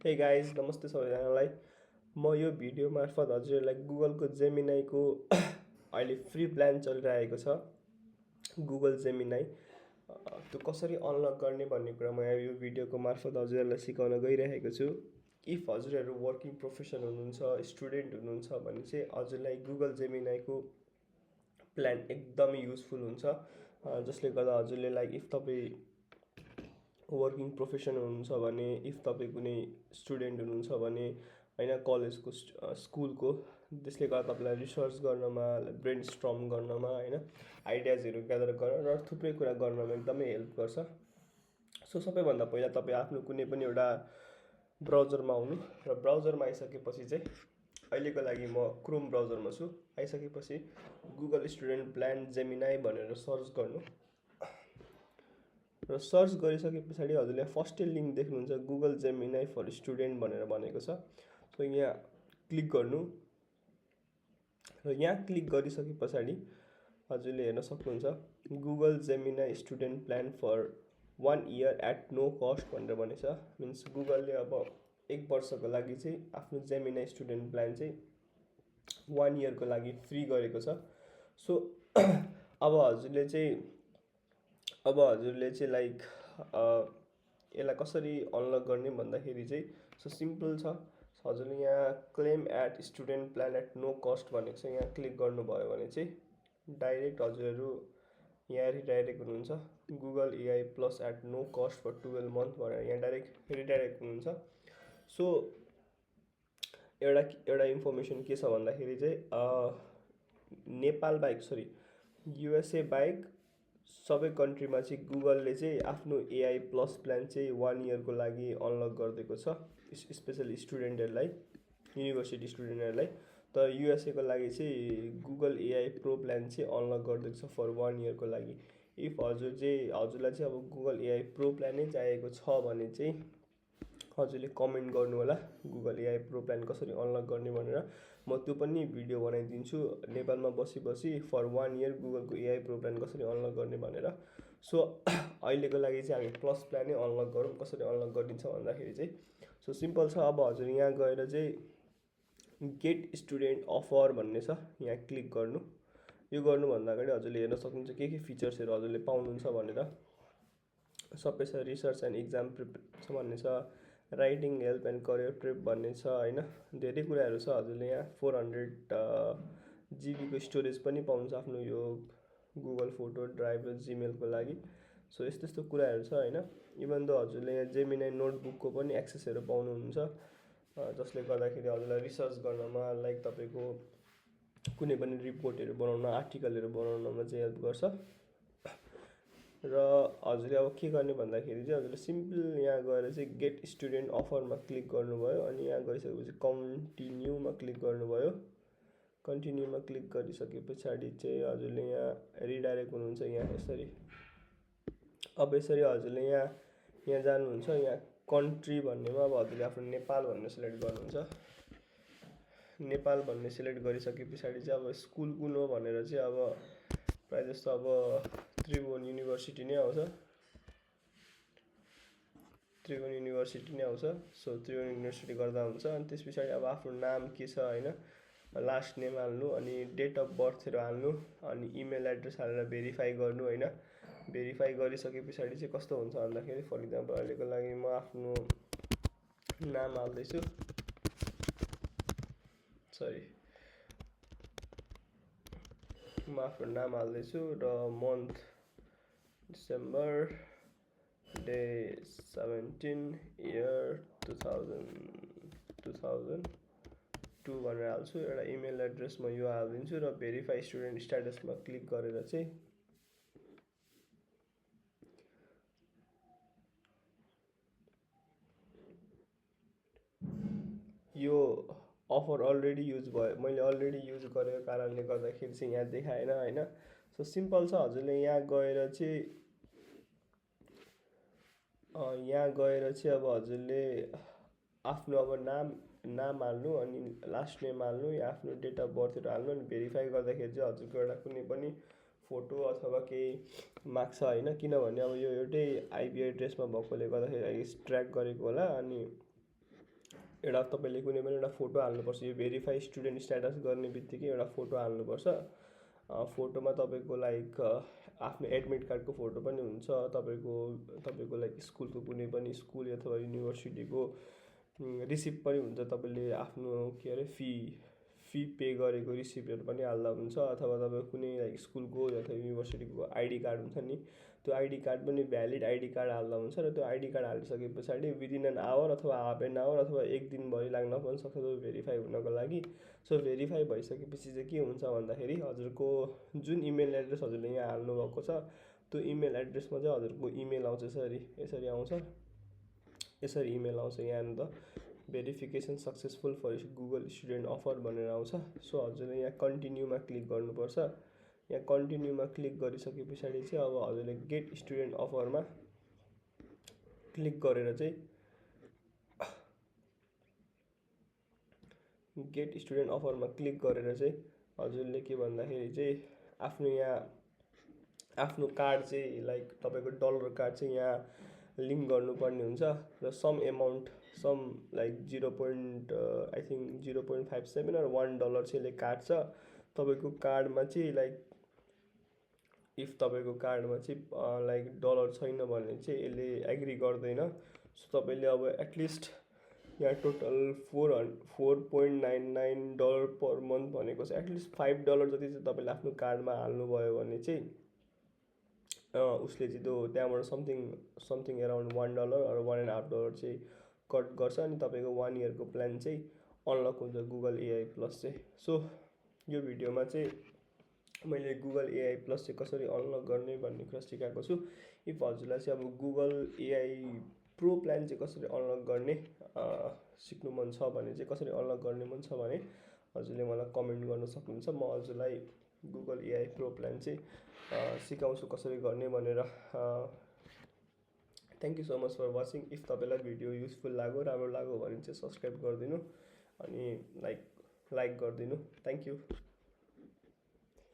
Hey guys नमस्ते सबैजनालाई। म यो भिडियो मार्फत हजुरहरूलाई गुगलको जेमिनाईको अहिले फ्री प्लान चलिरहेको छ। गुगल जेमिनाई त्यो कसरी अनलक गर्ने भन्ने कुरा म यो भिडियोको मार्फत हजुरहरूलाई सिकाउन गइरहेको छु। इफ हजुरहरू वर्किङ प्रोफेसन हुनुहुन्छ, स्टुडेन्ट हुनुहुन्छ भने चाहिँ हजुरलाई गुगल जेमिनाईको प्लान एकदमै युजफुल हुन्छ। जसले गर्दा हजुरले इफ तपाईँ वर्किङ प्रोफेसन हुनुहुन्छ भने, इफ तपाईँ कुनै स्टुडेन्ट हुनुहुन्छ भने होइन कलेजको स्कुलको, त्यसले गर्दा तपाईँलाई रिसर्च गर्नमा, ब्रेन स्ट्रम गर्नमा होइन आइडियाजहरू ग्यादर गर्न र थुप्रै कुरा गर्नमा एकदमै हेल्प गर्छ। सो सबैभन्दा पहिला तपाईँ आफ्नो कुनै पनि एउटा ब्राउजरमा आउनु र ब्राउजरमा आइसकेपछि चाहिँ अहिलेको लागि म क्रोम ब्राउजरमा छु। आइसकेपछि गुगल स्टुडेन्ट प्लान जेमिनाई भनेर सर्च गर्नु र सर्च गरिसके पछाडि हजुरले फर्स्टै लिङ्क देख्नुहुन्छ गुगल जेमिनाई फर स्टुडेन्ट भनेर भनेको छ। सो यहाँ क्लिक गर्नु र यहाँ क्लिक गरिसके पछाडि हजुरले हेर्न सक्नुहुन्छ Google Gemini student plan for 1 year at no cost भनेर भनेको छ। मिन्स गुगलले अब 1 वर्षको लागि चाहिँ आफ्नो जेमिनाई स्टुडेन्ट प्लान चाहिँ 1 इयरको लागि फ्री गरेको छ। सो अब हजुरले चाहिँ यसलाई कसरी अनलक गर्ने भन्दाखेरि चाहिँ सो सिम्पल छ। हजुरले यहाँ claim at student plan at no cost भनेको छ, यहाँ क्लिक गर्नुभयो भने चाहिँ डाइरेक्ट हजुरहरू यहाँ रिडाइरेक्ट हुनुहुन्छ Google AI plus at no cost for 12 month भनेर यहाँ डाइरेक्ट रिडाइरेक्ट हुनुहुन्छ। सो एउटा इन्फर्मेसन के छ भन्दाखेरि चाहिँ नेपाल बाहेक युएसए बाहेक सबै कन्ट्रीमा चाहिँ गुगलले चाहिँ आफ्नो एआई प्लस प्लान चाहिँ 1 इयरको लागि अनलक गरिदिएको छ, स्पेसली स्टुडेन्टहरूलाई, युनिभर्सिटी स्टुडेन्टहरूलाई। तर युएसएको लागि चाहिँ गुगल एआई प्रो प्लान चाहिँ अनलक गरिदिएको छ फर 1 इयरको लागि। इफ हजुरलाई चाहिँ अब गुगल एआई प्रो प्लानै चाहिएको छ भने चाहिँ हजुरले कमेन्ट गर्नु होला गुगल एआई प्रो प्लान कसरी अनलक गर्ने भनेर। म त्यो पनि भिडियो बनाइदिन्छु नेपालमा बसी बसी फर 1 इयर गुगलको एआई प्रो प्लान कसरी अनलक गर्ने भनेर। सो अहिलेको लागि चाहिँ हामी प्लस प्लानै अनलक गरौँ। कसरी अनलक गरिन्छ भन्दाखेरि चाहिँ सो सिम्पल छ। अब हजुर यहाँ गएर चाहिँ गेट स्टुडेन्ट अफर भन्ने छ, यहाँ क्लिक गर्नु। यो गर्नुभन्दा अगाडि हजुरले हेर्न सक्नुहुन्छ के फिचर्सहरू हजुरले पाउनुहुन्छ भनेर। सबै छ, रिसर्च एन्ड इक्जाम प्रिप छ भन्ने छ, writing help and career prep भन्ने छ होइन, धेरै कुराहरू छ। हजुरले यहाँ 400 जिबीको स्टोरेज पनि पाउनुहुन्छ आफ्नो यो गुगल फोटो ड्राइभ र जिमेलको लागि। सो यस्तो कुराहरू छ होइन। इभन दो हजुरले यहाँ जेमिनाई नोटबुकको पनि एक्सेसहरू पाउनुहुन्छ, जसले गर्दाखेरि हजुरलाई रिसर्च गर्नमा तपाईँको कुनै पनि रिपोर्टहरू बनाउन, आर्टिकलहरू बनाउनमा चाहिँ हेल्प गर्छ। र हजुरले अब के गर्ने भन्दाखेरि चाहिँ हजुरले सिम्पल यहाँ गएर चाहिँ गेट स्टुडेन्ट अफरमा क्लिक गर्नुभयो अनि यहाँ गइसकेपछि कन्टिन्यूमा क्लिक गर्नुभयो। कन्टिन्यूमा क्लिक गरिसके पछाडि चाहिँ हजुरले यहाँ रिडाइरेक्ट हुनुहुन्छ यहाँ यसरी। अब यसरी हजुरले यहाँ जानुहुन्छ, यहाँ कन्ट्री भन्नेमा अब हजुरले आफ्नो नेपाल भन्ने सिलेक्ट गर्नुहुन्छ। नेपाल भन्ने सिलेक्ट गरिसके पछाडि चाहिँ अब स्कुल कुन हो भनेर चाहिँ अब प्रायः जस्तो अब त्रिभुवन युनिभर्सिटी नै आउँछ। त्रिभुवन युनिभर्सिटी नै आउँछ। सो त्रिभुवन युनिभर्सिटी गर्दा हुन्छ। अनि त्यस पछाडि अब आफ्नो नाम के छ होइन, लास्ट नेम हाल्नु अनि डेट अफ बर्थहरू हाल्नु अनि इमेल एड्रेस हालेर भेरिफाई गर्नु होइन। भेरिफाई गरिसके पछाडि चाहिँ कस्तो हुन्छ भन्दाखेरि फर इक्जाम्पल अहिलेको लागि म आफ्नो नाम हाल्दैछु, म आफ्नो नाम हाल्दैछु र मन्थ डिसेम्बर, डे 17, इयर 2002 भनेर हाल्छु। एउटा इमेल एड्रेस म यो हालिदिन्छु र भेरिफाई स्टुडेन्ट स्ट्याटसमा क्लिक गरेर चाहिँ यो अफर अलरेडी युज भयो, मैले अलरेडी युज गरेको कारणले गर्दाखेरि चाहिँ यहाँ देखाएन होइन। सो सिम्पल छ। हजुरले यहाँ गएर चाहिँ अब हजुरले आफ्नो अब नाम हाल्नु अनि लास्ट नेम हाल्नु या आफ्नो डेट अफ बर्थहरू हाल्नु अनि भेरिफाई गर्दाखेरि चाहिँ हजुरको एउटा कुनै पनि फोटो अथवा केही माग्छ होइन। किनभने अब यो एउटै आइपी एड्रेसमा भएकोले गर्दाखेरि ट्र्याक गरेको होला। अनि एउटा तपाईँले कुनै पनि एउटा फोटो हाल्नुपर्छ। यो भेरिफाई स्टुडेन्ट स्ट्याटस गर्ने बित्तिकै एउटा फोटो हाल्नुपर्छ। फोटोमा तपाईँको लाइक आफ्नो एडमिट कार्डको फोटो पनि हुन्छ, तपाईँको लाइक स्कुलको कुनै पनि स्कुल अथवा युनिभर्सिटीको रिसिप्ट पनि हुन्छ। तपाईँले आफ्नो के अरे फी पे गरेको रिसिप्टहरू पनि हाल्दा हुन्छ, अथवा तपाईँको कुनै लाइक स्कुलको अथवा युनिभर्सिटीको आइडी कार्ड हुन्छ नि, त्यो आइडी कार्ड पनि भ्यालिड आइडी कार्ड हाल्दा हुन्छ। र त्यो आइडी कार्ड हालिसके पछाडि विदिन एन आवर अथवा हाफ एन आवर अथवा एक दिनभरि लाग्न पनि सक्छ त्यो भेरिफाई हुनको लागि। सो भेरिफाई भइसकेपछि चाहिँ के हुन्छ भन्दाखेरि हजुरको जुन इमेल एड्रेस हजुरले यहाँ हाल्नुभएको छ त्यो इमेल एड्रेसमा चाहिँ हजुरको इमेल आउँछ। यसरी आउँछ, यसरी इमेल आउँछ यहाँनिर verification successful for Google student offer भनेर आउँछ। सो हजुरले यहाँ कन्टिन्यूमा क्लिक गर्नुपर्छ। यहाँ कन्टिन्यूमा क्लिक गरिसके पछाडि चाहिँ अब हजुरले गेट स्टुडेन्ट अफरमा क्लिक गरेर चाहिँ गेट स्टुडेन्ट अफरमा क्लिक गरेर चाहिँ हजुरले के भन्दाखेरि चाहिँ आफ्नो कार्ड चाहिँ लाइक तपाईँको डलर कार्ड चाहिँ यहाँ लिङ्क गर्नुपर्ने हुन्छ। र सम लाइक 0.57 or $1 चाहिँ यसले काट्छ तपाईँको कार्डमा चाहिँ। लाइक इफ तपाईँको कार्डमा चाहिँ लाइक डलर छैन भने चाहिँ यसले एग्री गर्दैन। सो तपाईँले अब एटलिस्ट यहाँ टोटल $4.99 पर मन्थ भनेको चाहिँ एटलिस्ट $5 जति चाहिँ तपाईँले आफ्नो कार्डमा हाल्नुभयो भने चाहिँ उसले चाहिँ त्यो त्यहाँबाट समथिङ एराउन्ड $1 or $1.5 चाहिँ कट गर्छ। अनि तपाईँको 1 इयरको प्लान चाहिँ अनलक हुन्छ गुगल एआई प्लस चाहिँ। सो यो भिडियोमा चाहिँ मैले गुगल एआई प्लस चाहिँ कसरी अनलक गर्ने भन्ने कुरा सिकाएको छु। इफ हजुरलाई चाहिँ अब गुगल एआई प्रो प्लान चाहिँ कसरी अनलक गर्ने सिक्नु मन छ भने चाहिँ, कसरी अनलक गर्ने मन छ भने हजुरले मलाई कमेन्ट गर्न सक्नुहुन्छ। म हजुरलाई गुगल एआई प्रो प्लान चाहिँ सिकाउँछु कसरी गर्ने भनेर। Thank you so much for watching. If तपाईँलाई भिडियो युजफुल लाग्यो, राम्रो लाग्यो भने चाहिँ सब्सक्राइब गरिदिनु अनि लाइक गरिदिनु। Thank you.